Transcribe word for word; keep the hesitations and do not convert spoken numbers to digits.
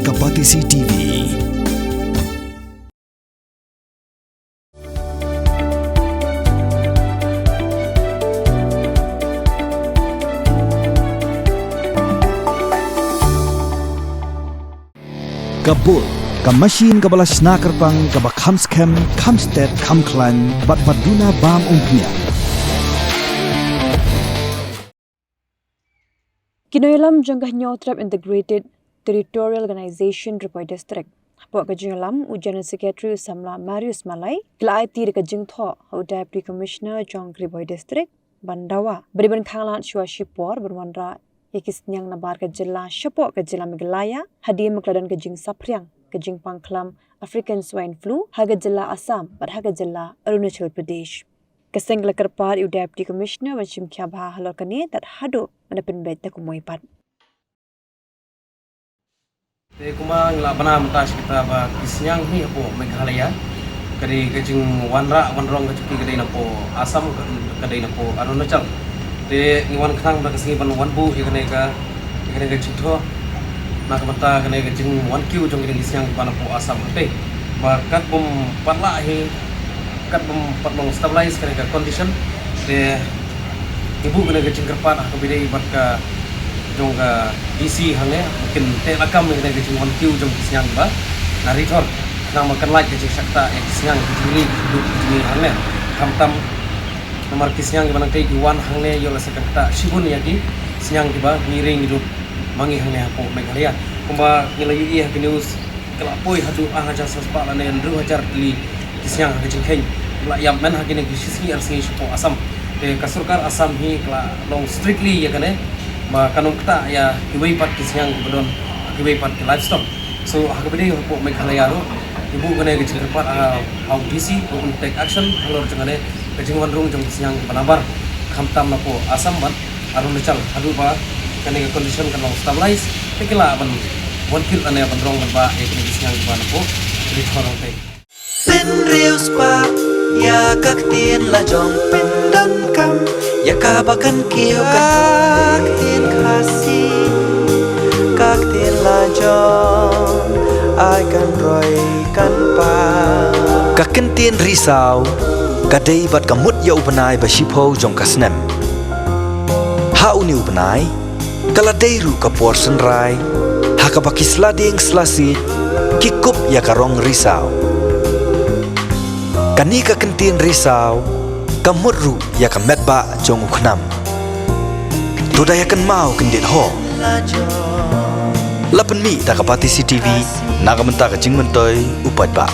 Ka Batesi T V. Ka Bull, ka machine kaba la shna kyrpang, kaba kham skhem, kham stet, kham khlaiñ, bad ba duna bam umphniang. Ki nongïalam jong ka Hynñiewtrep Integrated Territorial Organization Ri Bhoi District, hapoh ka jingïalam u General Secretary u samla Marius Malai, ki la aiti da ka jingthoh ha u Deputy Commissioner jong Ri Bhoi District ban dawa ba dei ban khanglad shuwa shipor ban wanrah ïa ki sniang nabar ka jylla shapoh ka jylla Meghalaya, hadien ba ka la don ka jingsaphriang ka jingpang khlam African Swine Flu ha ka jylla Assam bad ha ka jylla Arunachal Pradesh. Ka seng ka la kyrpad ïa u Deputy Commissioner ban shim khia bha halor kane tad haduh ban da pynbeit da kumwei pat. Te kumba ngi la bna mynta shi katta ba ki sniang hi hapoh Meghalaya, ka dei ka jingwanrah wanrong ka jong ki ka dei napoh Assam, ka, ka dei napoh Arunachal. Te ngi wan khnang da ka sngi ban wan buh ïa kane ka, ïa kane ka jingthoh na ka bynta kane ka jingwan kiew jong kine ki sniang kiba napoh Assam. Te ba kat bym pat lah hi, kat bym pat long stabilize kane ka condition, te ngi buh kane ka jingkyrpad ha kaba ïadei bad ka jong ka D C hangne, ba kin teh lakam ïa kane ka jingwan kiew jong ki sniang kiba na Ri Thor, khnang ba kan lait ka jingshah ktah ïa ki sniang, ki jingri, ki jingduk, ki jingri hangne. Khamtam namar ki sniang kiba nangtei ki wan hangne ïoh lehse kan ktah shibun ïa ki sniang kiba ngi ri ngi duk ma ngi hangne hapoh Meghalaya. Kumba ngi la ïohi ha ki news, ka la poi haduh ar hajar saw spah lane hynriew hajar tylli ki sniang ha ka jingkheiñ, ka la ïap men ha kine ki shi sngi ar sngi shapoh Assam. Te ka sorkar Assam hi ka la long strictly ïa kane ba kan ym ktah ïa kiwei pat ki sniang kiba don ha kiwei pat ki livestock. So ha kaba ïadei hapoh Meghalaya ruh ngi buh kane ka jingkyrpad ha, ha u D C ba un take action halor jong kane ka jingwan rung jong ki sniang kiba nabar, khamtam napoh Assam bad Arunachal, haduh ba kane ka condition kan long stabilize, te ki lah ban wan kit lane ban rong ban bah ïa kine ki sniang kiba napoh Ri Thor te. Hynriew spah ïa ka ktien la jong pyndonkam ïa kaba kan kiew ka ktien Khasi, ka ktien la jong ai kan roi kan pang. Ka kyntien Risaw ka dei bad ka mut ïa u bnai ba shiphew jong ka snem. Ha une u bnai ka la dei ruh ka por synrai ha kaba ki sla dieng sla siej ki kup ïa ka rong risaw. Kane ka kyntien Risaw ka mut ruh ïa ka metbah jong u khnam. To da ïa kynmaw kyndit ho. La pynmih da ka Batesi T V na ka bynta ka jingmyntoi u paidbah.